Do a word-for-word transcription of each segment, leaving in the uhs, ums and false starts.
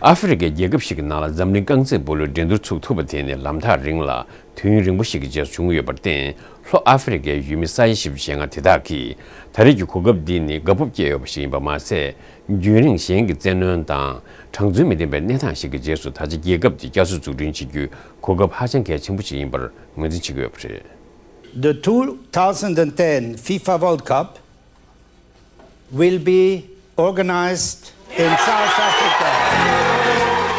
ཨ་ཧྥེ་རི་ཁའི་རྒྱལ་ཁབ་ཞིག་གི་ནང་ལ་འཛམ་གླིང་རྐང་རྩེད་སྤོ་ལོའི་འགྲན་བསྡུར་ཚུགས་ཐུབ་པ་དེ་ནི་ལམ་ཐག་རིང་ལ་དུས་ཡུན་རིང་པོ་ཞིག་གི་རྗེས་སུ་བྱུང་ཡོད་པར་བརྟེན། ལྷོ་ཨ་ཧྥེ་རི་ཁའི་ཡུལ་མི་ས་ཡ་བཞི་བཅུ་ཞེ་ལྔ་དེ་དག་གིས་ད་རེས་ཀྱི་གོ་སྐབས་འདི་ནི་དགའ་སྤོབས་སྐྱེ་ཡོད་པ་ཞིག་ཡིན་པ་མ་ཟད། རྒྱུན་རིང་གཞན་གྱི་བཙན་གནོན་དང་གྲངས་ཚུལ་མི་ལྡན་པའི་གནས་སྟངས་ཤིག་གི་རྗེས་སུ་ད་ཆ་རྒྱལ་ཁབ་དེ་བསྐྱར་གསོ་འཛུགས་སྐྲུན་བྱེད་རྒྱུའི་གོ་སྐབས་ཧ་ཅང་གལ་ཆེན་པོ་ཞིག་ཡིན་པར་ངོས་འཛིན་བྱེད་ཀྱི་ཡོད་པ་རེད། The two thousand ten FIFA World Cup will be organized in South Africa.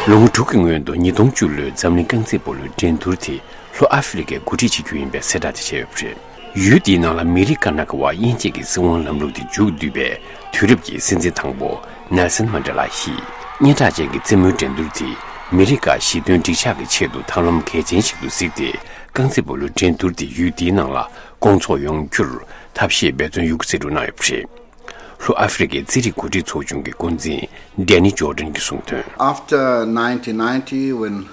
ལོ་ངོ་དྲུག་གི་སྔོན་དུ་ཉིས་སྟོང་བཅུ་ལོའི་འཛམ་གླིང་རྐང་རྩེད་སྤོ་ལོའི་འགྲན་བསྡུར་དེ་ལྷོ་ཨ་ཧྥེ་རི་ཁས་གོ་སྒྲིག་བྱེད་རྒྱུ་ཡིན་པའི་གསལ་བསྒྲགས་དེ་བྱས་ཡོད་པ་རེད། ཡུལ་དེའི་ནང་ལ་མི་རིགས་དཀར་ནག་གི་དབར་དབྱེ་འབྱེད་ཀྱི་སྲིད་དབང་ལམ་ལུགས་དེ་མཇུག་བསྡུས་པའི་དུས་རབས་ཀྱི་སྲིད་འཛིན་དང་པོ་ནེལ་སན་མན་ཌེ་ལ་ཡིས་སྙན་གྲགས་ཅན་གྱི་རྩེད་མོའི་འགྲན་བསྡུར་དེ་མི་རིགས་ཁག་ཞི་མཐུན་འགྲིག་འཇགས་ཀྱི་ཆེད་དུ་ཐབས་ལམ་གལ་ཆེན་ཞིག་ཏུ་གཟིགས་ཏེ། རྐང་རྩེད་སྤོ་ལོའི་འགྲན་བསྡུར་དེ་ཡུལ་དེའི་ནང་ལ་སྐོང་ཚོགས་ཡོང་རྒྱུར་ཐབས་ཤེས་འབད་བརྩོན་ཡོད་རྒུ་ཟེར་སྒྲོན་གནང་ཡོད་པ་རེད། ལྷོ་ཨ་ཧྥེ་རི་ཁའི་རྩེད་རིགས་གོ་སྒྲིག་ཚོགས་ཆུང་གི་འགོ་འཛིན་ཌེ་ནི་ཇོར་ཌན་གྱིས་གསུངས་དོན། After nineteen ninety, when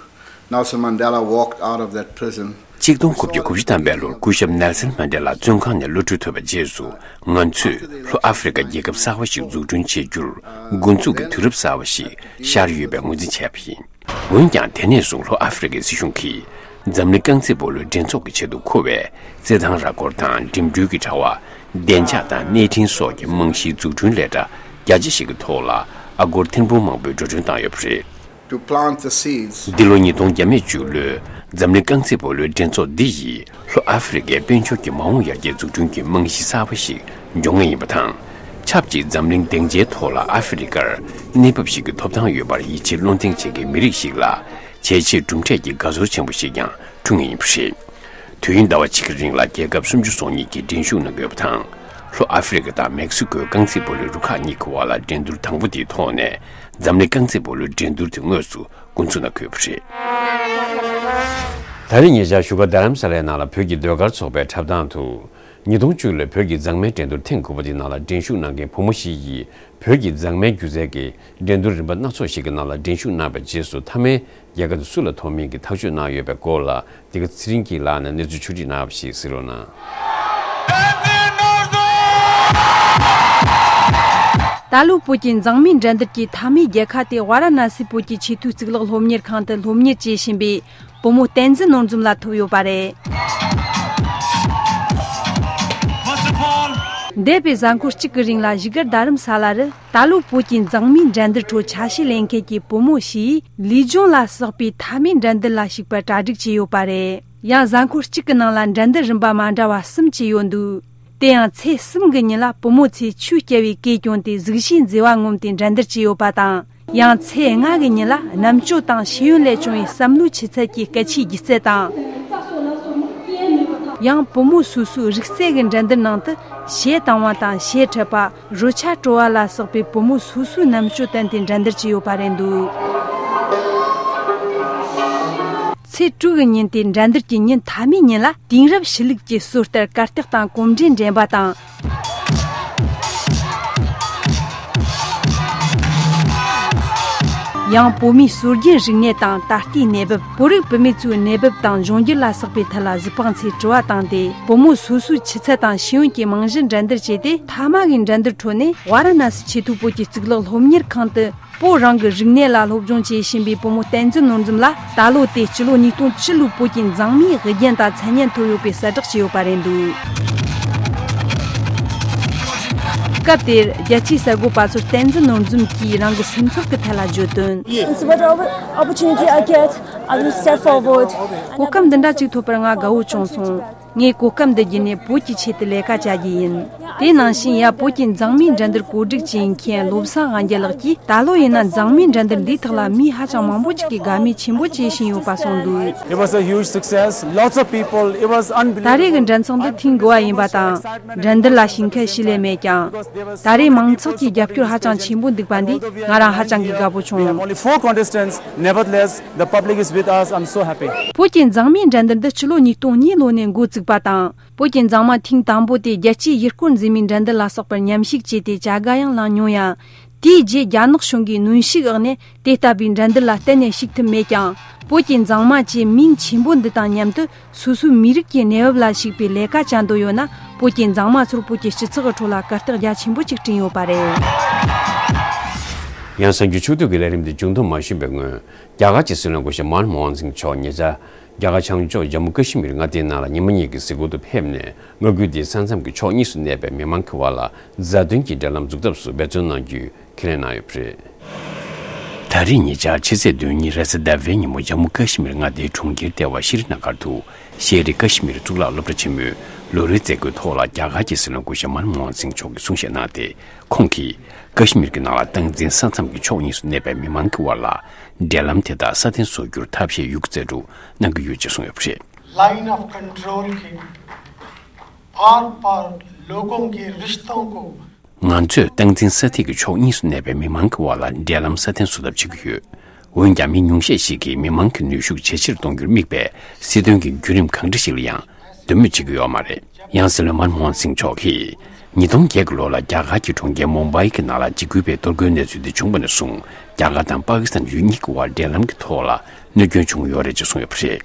Nelson Mandela walked out of that prison, གཅིག་སྟོང་དགུ་བརྒྱ་གོ་བཞི་ཐམ་པའི་ལོར་སྐུ་ཞབས་ནེལ་སན་མན་ཌེ་ལ་བཙོན་ཁང་ནས་གློད་གྲོལ་ཐོབ་པའི་རྗེས་སུ། ང་ཚོས་ལྷོ་ཨ་ཧྥེ་རི་ཁ་རྒྱལ་ཁབ་གསར་བ་ཞིག་འཛུགས་སྐྲུན་བྱེད་རྒྱུར་འགོ་འཛུགས་ཀྱི་དུས་རབས་གསར་བ་ཞིག་ཤར་ཡོད་པའི་ངོས་འཛིན་བྱས་པ་ཡིན། འོན་ཀྱང་། དེ་ནས་བཟུང་ལྷོ་ཨ་ཧྥེ་རི་ཁའི་སྲིད་གཞུང་གིས་འཛམ་གླིང་རྐང་རྩེད་སྤོ་ལོའི་འགྲན་ཚོགས་ཀྱི་ཆེད་དུ་མཁོ་བའི་རྩེད་ཐང་ར་སྐོར་དང་འགྲིམ་འགྲུལ་གྱི་དྲ་བ། བདེ་འཇགས་དང་གནས་འཕྲིན་སོགས་ཀྱི་རྨང་གཞིའི་འཛུགས་སྐྲུན་ལས་གྲྭ་བརྒྱ་ཆ་ཞིག་གི་ཐོག་ལ་ཨ་སྒོར་ཐེར་འབུམ་མང་པོའི་འགྲོ་གྲོན་བཏང་ཡོད་པ་རེད། To plant the seeds. འདི་ལོ་ཉིས་སྟོང་བརྒྱ་མེད་བཅུ་ལོའི་འཛམ་གླིང་རྐང་རྩེད་སྤོ་ལོའི་འགྲན་ཚོགས་འདི་ཡིས་ལྷོ་ཨ་ཧྥེ་རི་ཁའི་དཔལ་འབྱོར་གྱི་མ་འོངས་ཡར་རྒྱས་འཛུགས་སྐྲུན་གྱི་རྨང་གཞི་གསར་པ་ཞིག་འཇོག་ངེས་ཡིན་པ་དང་། ཆབས་ཅིག་འཛམ་གླིང་སྡིངས་ཆའི་ཐོག་ལ་ཨ་ཧྥེ་རི་ཁར་གནས་བབ་ཞིག་གི་ཐོབ་ཐང་ཡོད་པར་ཡིད་ཆེས་བློ་འཛིན་བྱེད་མཁན་མི་རིགས་ཤིག་ལ་བྱས་རྗེས་གྲུབ་འབྲས་ཀྱི་དགའ་ཚོར་ཆེན་པོ་ཞིག་ཀྱང་འཁྲུངས་ངེས་ཡིན་པ་རེད། དུས་ཡུན་ཟླ་བ་གཅིག་གི་རིང་ལ་རྒྱལ་ཁབ་སུམ་ཅུ་སོ་གཉིས་ཀྱིས་འགྲན་ཞུགས་གནང་དགོས་པ་དང་། ལྷོ་ཨ་ཧྥེ་རི་ཁ་དང་མེག་སི་ཀོའི་རྐང་རྩེད་སྤོ་ལོའི་རུ་ཁག་གཉིས་ཀྱི་བར་ལ་འགྲན་བསྡུར་དང་པོ་དེའི་ཐོག་ནས་འཛམ་གླིང་རྐང་རྩེད་སྤོ་ལོའི་འགྲན་བསྡུར་དེ་དངོས་སུ་འགོ་འཛུགས་གནང་དགོས་པ་རེད། ད་རེས་ཉེ་ཆར་བཞུགས་སྒར་རྡ་རམ་ས་ལའི་ནང་ལ་བོད་ཀྱི་ཟློས་གར་ཚོགས་པའི་འཁྲབ་སྟངས་དུ། ཉིས་སྟོང་བཅུ་ལོའི་བོད་ཀྱི་མཛངས་མའི་འགྲན་བསྡུར་ཐེངས་དགུ་པ་དེའི་ནང་ལ་འགྲན་ཞུགས་གནང་མཁན་བུ་མོ་བཞི་ཡིས། བོད་ཀྱི་མཛངས་མའི་སྒྱུ་རྩལ་གྱི་འགྲན་བསྡུར་རིམ་པ་སྣ་ཚོགས་ཤིག་གི་ནང་ལ་འགྲན་ཞུགས་གནང་བའི་རྗེས་སུ་མཐའ་མའི་རྒྱལ་ཁ་དེ་སུ་ལ་ཐོབ་མིན་གྱི་ཐག་གཅོད་གནང་ཡོད་པའི་སྐོར་ལ། འདི་ག་ཚེ་རིང་སྐྱིད་ལགས་ནས་གནས་ཚུལ་ཕྱོགས་སྒྲིག་གནང་བ་ཞིག་གཟིགས་རོགས་གནང་། ད་ལོའི་བོད་ཀྱི་མཛངས་མའི་འགྲན་བསྡུར་གྱི་མཐའ་མའི་རྒྱལ་ཁ་དེ་ཝཱ་ར་ཎ་སིའི་བོད་ཀྱི་ཆེས་མཐོའི་གཙུག་ལག་སློབ་གཉེར་ཁང་དུ་སློབ་གཉེར་བྱེད་བཞིན་པའི། བུ་མོ་བསྟན་འཛིན་ནོར་འཛོམས་ལ་ཐོབ་ཡོད་པ་རེད། འདས་པའི་གཟའ་འཁོར་གཅིག་གི་རིང་ལ་བཞུགས་སྒར་རྡ་རམ་ས་ལ་རུ་ད་ལོའི་བོད་ཀྱི་མཛངས་མའི་འགྲན་བསྡུར་ཁྲོད་ཆ་ཤས་ལེན་མཁན་གྱི་བུ་མོ་བཞིས་ལུས་སྦྱོང་ལ་སོགས་པའི་མཐའ་མའི་འགྲན་བསྡུར་ལ་ཞུགས་པར་གྲ་སྒྲིག་བྱས་ཡོད་པ་རེད། ཡང་གཟའ་འཁོར་གཅིག་གི་ནང་ལ་འགྲན་བསྡུར་རིམ་པ་མ་འདྲ་བ་གསུམ་བྱས་ཡོད་འདུག་དེ་ཡང་ཚེས་གསུམ་གྱི་ཉིན་ལ་བུ་མོ་ཚོས་ཆོས་རྒྱལ་བའི་གོས་གྱོན་ཏེ་གཟུགས་གཞིའི་མཛེས་པ་ངོམ་སྟེ་འགྲན་བསྡུར་བྱས་ཡོད་པ་དང་། ཡང་ཚེས་ལྔ་གི་ཉིན་ལ་རྣམ་དཔྱོད་དང་ཤེས་ཡོན་ལས་བྱུང་བའི་བསམ་བློའི་ཆུ་ཚད་ཀྱི་སྐད་ཆའི་སྒྱུ་རྩལ་དང་། ཡང་བུ་མོ་སོ་སོའི་རིག་རྩལ་གྱི་འགྲན་བསྡུར་ནང་དུ་གཞས་བཏང་བ་དང་གཞས་འཁྲབ་པ། རོལ་ཆ་དཀྲོལ་བ་ལ་སོགས་པའི་བུ་མོ་སོ་སོའི་རྣམ་དཔྱོད་བསྟན་ཏེ་འགྲན་བསྡུར་བྱས་ཡོད་པ་རེད་འདུག་ཚེས་དྲུག་གི་ཉིན་དེ་འགྲན་བསྡུར་གྱི་ཉིན་མཐའ་མའི་ཉིན་ལ་དེང་རབས་ཤེས་ལུགས་ཀྱི་སྲོལ་ལྟར་གར་སྟེགས་དང་གོམ་འགྲོས་འགྲན་པ་དང་། ཡང་བོད་མིའི་སྲོལ་རྒྱུན་རིག་གནས་དང་ད་ལྟའི་གནས་བབ། བོད་རིགས་བུད་མེད་ཚོའི་གནས་བབ་དང་འབྱུང་འགྱུར་ལ་སོགས་པའི་ཐད་ལ་གཟིགས་དཔང་ཚོས་དྲི་བ་བཏང་སྟེ། བུ་མོ་སོ་སོའི་ཆུ་ཚད་དང་ཤེས་ཡོན་གྱི་རྨང་གཞི་འགྲན་བསྡུར་བྱས་ཏེ། མཐའ་མ་གི་འགྲན་བསྡུར་ཁྲོད་ནས་ཝཱ་ར་ཎ་སི་ཆེས་མཐོའི་བོད་ཀྱི་གཙུག་ལག་སློབ་གཉེར་ཁང་དུ། བོད་རང་གི་རིག་གནས་ལ་སློབ་སྦྱོང་བྱེད་བཞིན་པའི་བུ་མོ་བསྟན་འཛིན་ནོར་འཛོམས་ལ་ད་ལོ་དེ་སྤྱི་ལོ་ཉིས་སྟོང་བཅུ་ལོའི་བོད་ཀྱི་མཛངས་མའི་དབུ་རྒྱན་དང་མཚན་སྙན་ཐོབ་ཡོད་པའི་གསལ་བསྒྲགས་བྱས་ཡོད་པ་རེད་འདུག་སྐབས་དེར་རྒྱལ་སྤྱིའི་གསར་འགོད་པ་ཚོར་བསྟན་འཛིན་ནོར་འཛོམས་ཀྱིས་རང་གི་སེམས་ཚོར་གྱི་ཐད་ལ་བརྗོད་དོན། Yes, whatever opportunity I get, I will step forward. གོ་སྐབས་འདི་འདྲ་ཅིག་ཐོབ་པར་ང་དགའ་བོ་བྱུང་སོང་། ངས་གོ་སྐབས་འདི་བརྒྱུད་ནས་བོད་ཀྱི་ཆེད་དུ་ལས་ཀ་བྱ་རྒྱུ་ཡིན། དེ་ནང་བཞིན་ཡ་བོད་ཀྱི་མཛངས་མའི་འགྲན་བསྡུར་གོ་སྒྲིག་བྱེད་མཁན་བློ་བཟང་དབང་རྒྱལ་ལགས་ཀྱིས་ད་ལོ་ཡིན་ན་མཛངས་མའི་འགྲན་བསྡུར་འདིའི་ཐོག་ལ་མིའི་ཧ་ཅང་མང་པོ་ཅིག་གིས་དགའ་མོས་ཆེན་པོ་བྱེད་བཞིན་ཡོད་པ་གསུངས་འདུག It was a huge success. Lots of people. It was unbelievable. ད་རེས་ཀྱི་འགྲན་ཚོགས་འདི་ཐེངས་དགུ་བ་ཡིན་པ་དང་། འགྲན་བསྡུར་ལ་ཞུགས་མཁན་ཞིག་ལས་མེད་ཀྱང་། ད་རེས་མང་ཚོགས་ཀྱི་རྒྱབ་སྐྱོར་ཧ་ཅང་ཆེན་པོ་འདུག་པ་འདིས་ང་རང་ཧ་ཅང་གི་དགའ་པོ་བྱུང་། We have only four contestants. Nevertheless, the public is with us. I'm so happy. བོད་ཀྱི་མཛངས་མའི་འགྲན་བསྡུར་འདི་ཕྱི་ལོ་ཉིས་སྟོང་གཉིས་ལོ་ནས་འགོ་བཙུགས་པ་དང་། བོད་ཀྱི་མཛངས་མ་ཐེངས་དང་པོ་དེ་རྒྱལ་སྤྱིའི་ཡུལ་སྐོར་མཛེས་མའི་འགྲན་བསྡུར་ལ་སོགས་པར་མཉམ་ཞུགས་བྱས་ཏེ་བྱ་དགའ་ཡང་བླངས་མྱོང་ཡང་། དེའི་རྗེས་རྒྱ་ནག་གཞུང་གིས་གནོན་ཤུགས་འོག་ནས་དེ་ལྟ་བུའི་འགྲན་བསྡུར་ལ་གཏན་ནས་ཞུགས་ཐུབ་མེད་ཀྱང་། བོད་ཀྱི་མཛངས་མ་བཅས་མིང་ཆེན་པོ་འདི་དང་མཉམ་དུ་སོ་སོའི་མི་རིགས་ཀྱི་གནས་བབ་ལ་གཞིགས་པའི་ལས་ཀ་བྱ་འདོད་ཡོད་ན། བོད་ཀྱི་མཛངས་མ་ཚོར་བོད་ཀྱི་སྤྱི་ཚོགས་ཀྱི་ཁྲོད་ལ་གར་སྟེགས་རྒྱ་ཆེན་པོ་ཅིག་བསྐྲུན་ཡོད་པ་རེད། ཡང་གཟའ་མཇུག་ཆུ་ཚོད་ཀྱི་ལས་རིམ་དེ་མཇུག་བསྡོམས་མ་ཞུས་པའི་སྔོན། རྒྱ་གར་གྱི་སྲིད་བློན་སྐུ་ཞབས་མན་མོ་ཧན་སིང་མཆོག་ཉེ་ཆར། རྒྱ་གར་བྱང་ཕྱོགས་ཇམ་མུ་ཀ་ཤི་མིར་མངའ་སྡེའི་ནང་ལ་ཉི་མ་གཉིས་ཀྱི་གཟིགས་སྐོར་དུ་ཕེབས་ནས། མངའ་ཁུལ་དེའི་ས་མཚམས་ཀྱི་ཕྱོགས་གཉིས་སུ་གནས་པའི་མི་མང་གི་དབར་ལ་མཛའ་མཐུན་གྱི་འབྲེལ་ལམ་འཛུགས་ཐབས་སུ་འབད་བརྩོན་གནང་རྒྱུའི་ཁས་ལེན་གནང་ཡོད་པ་རེད། ད་རེས་ཉེ་ཆར་ཕྱི་ཚེས་བདུན་ཉིན་རེས་གཟའ་ཟླ་བའི་ཉིན་མོ་ཇམ་མུ་ཀ་ཤི་མིར་མངའ་སྡེའི་གྲོང་ཁྱེར་ལྟེ་བ་ཤི་རི་ན་གར་དུ། ཤེས་རིག་ཀ་ཤི་མིར་གཙུག་ལག་སློབ་གྲྭ་ཆེན་མོའི་ལོ་རེའི་མཛད་སྒོའི་ཐོག་ལ། རྒྱ་གར་གྱི་སྲིད་བློན་སྐུ་ཞབས་མན་མོ་ཧན་སིང་མཆོག་གིས་གསུང་བཤད་གནང་སྟེ། ཁོང་གིས་ཀ་ཤི་མིར་གྱི་ནང་ལ་སྟངས་འཛིན་ས་མཚམས་ཀྱི་ཕྱོགས་གཉིས་སུ་གནས་པའི་མི་མང་གི་དབར་ལ་འབྲེལ་ལམ་དེ་དག་སྲ་བརྟན་བཟོ་རྒྱུར་ཐབས་ཤེས་ཡོད་རྒུ་རྩལ་སྤྲུགས་གནང་གི་ཡོད་ཅེས་གསུངས་ཡོད་པ་རེད། line of control के पार पार लोगों के रिश्तों को ང་ཚོས་སྟངས་འཛིན་ས་ཐིག་གི་ཕྱོགས་གཉིས་སུ་གནས་པའི་མི་མང་གི་དབར་ལ་འབྲེལ་ལམ་སྲ་བརྟན་བཟོ་ཐབས་བྱེད་ཀྱི་ཡོད། འོན་ཀྱང་མི་ཉུང་ཤས་ཤིག་གིས་མི་མང་གི་ནུས་ཤུགས་ཇེ་ཆེར་གཏོང་རྒྱུར་དམིགས་པའི་སྲིད་དོན་གྱི་བརྒྱུད་རིམ་གང་འདྲ་ཞིག་ལ་ཡང་འདོད་མོས་བྱེད་ཀྱི་ཡོད་མ་རེད། ཡང་སྲིད་བློན་མན་མོ་ཧན་སིང་མཆོག་གིས། ཉིས་སྟོང་བརྒྱད་ཀྱི་ལོ་ལ་རྒྱ་གར་གྱི་གྲོང་ཁྱེར་མུམ་བྷའི་གི་ནང་ལ་འཇིགས་སྐུལ་བའི་གཏོར་རྒོལ་གནས་ཚུལ་དེ་བྱུང་བ་ནས་བཟུང་། རྒྱ་གར་དང་པ་ཀི་སི་ཐན་ཡུལ་གཉིས་ཀྱི་དབར་འབྲེལ་ལམ་གྱི་ཐོག་ལ་གནོད་སྐྱོན་བྱུང་ཡོད་རེད་ཅེས་གསུངས་ཡོད་པ་རེད།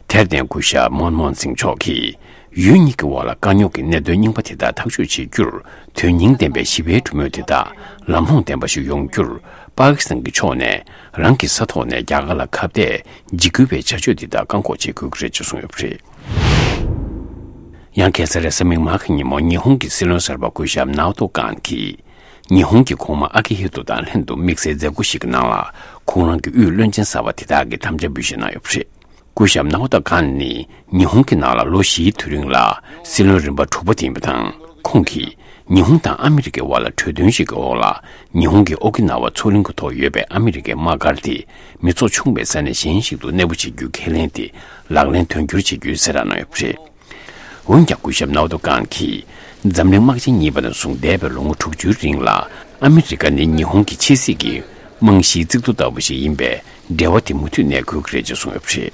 དེར་བརྟེན་སྐུ་ཞབས་མན་མོ་ཧན་སིང་མཆོག་གིས། ཡུལ་གཉིས་ཀྱི་དབར་ལ་དཀའ་རྙོག་གི་གནད་དོན་རྙིང་པ་དེ་དག་ཐག་གཅོད་བྱེད་རྒྱུར། དོན་སྙིང་ལྡན་པའི་ཞི་བའི་གྲོས་མོལ་དེ་དག་ལམ་ལྷོང་ལྡན་པ་ཞིག་ཡོང་རྒྱུར། པ་ཀི་སི་ཐན་གྱི་ཕྱོགས་ནས་རང་གི་ས་ཐོག་ནས་རྒྱ་གར་ལ་ཁ་གཏད། འཇིགས་སྐུལ་བའི་བྱ་སྤྱོད་དེ་དག་བཀག་འགོག་བྱེད་དགོས་ཀྱི་རེད་ཅེས་གསུངས་ཡོད་པ་རེད། ཡང་ཁ་སང་རེས་གཟའ་མིག་དམར་གྱི་ཉིན་མོ་ཉི་ཧོང་གི་སྲིད་བློན་གསར་པ་སྐུ་ཞབས་ནའོ་ཏོ་ཀན་གྱིས། ཉི་ཧོང་གི་གོང་མ་ཨ་ཀི་ཧི་ཏོ་དང་ལྷན་དུ་དམིགས་བསལ་མཛད་སྒོ་ཞིག་གི་ནང་ལ། ཁོང་རང་གི་དབུས་བློན་ཆེན་གསར་པ་དེ་དག་གི་དམ་བཅའ་འབུལ་བཞེས་གནང་ཡོད་པ་རེད། སྐུ་ཞབས་ནའོ་ཏོ་ཀན་ནི་ཉི་ཧོང་གི་ནང་ལ་ལོ་བཞིའི་དུས་རིང་ལ་སྲིད་བློན་རིམ་པ་དྲུག་པ་དེ་ཡིན་པ་དང་། ཁོང་གིས་ཉི་ཧོང་དང་ཨ་མི་རི་ཀའི་དབར་ལ་གྲོས་མཐུན་ཞིག་གི་འོག་ལ། ཉི་ཧོང་གི་ཨོ་ཀི་ན་ཝ་མཚོ་གླིང་གི་ཐོག་ཡོད་པའི་ཨ་མི་རི་ཀའི་དམག་སྒར་དེ་མི་ཚོགས་ཆུང་བའི་ས་གནས་གཞན་ཞིག་ཏུ་གནས་སྤོ་བྱེད་རྒྱུའི་ཁས་ལེན་དེ་ལག་ལེན་དོན་འཁྱོལ་བྱེད་རྒྱུའི་གསལ་བསྒྲགས་གནང་ཡོད་པ་རེད། འོན་ཀྱང་སྐུ་ཞབས་ནའོ་ཏོ་ཀན་གྱིས། འཛམ་གླིང་དམག་ཆེན་གཉིས་པ་ནས་བཟུང་འདས་པའི་ལོ་ངོ་དྲུག་ཅུའི་རིང་ལ། ཨ་མི་རི་ཀ་ནི་ཉི་ཧོང་གི་ཕྱི་སྲིད་ཀྱི་རྨང་གཞིའི་རྩིག་ཐོ་ལྟ་བུ་ཞིག་ཡིན་པས། འབྲེལ་བ་དེ་མུ་མཐུད་གནས་དགོས་ཀྱི་རེད་ཅེས་གསུངས་ཡོད་པ་རེད།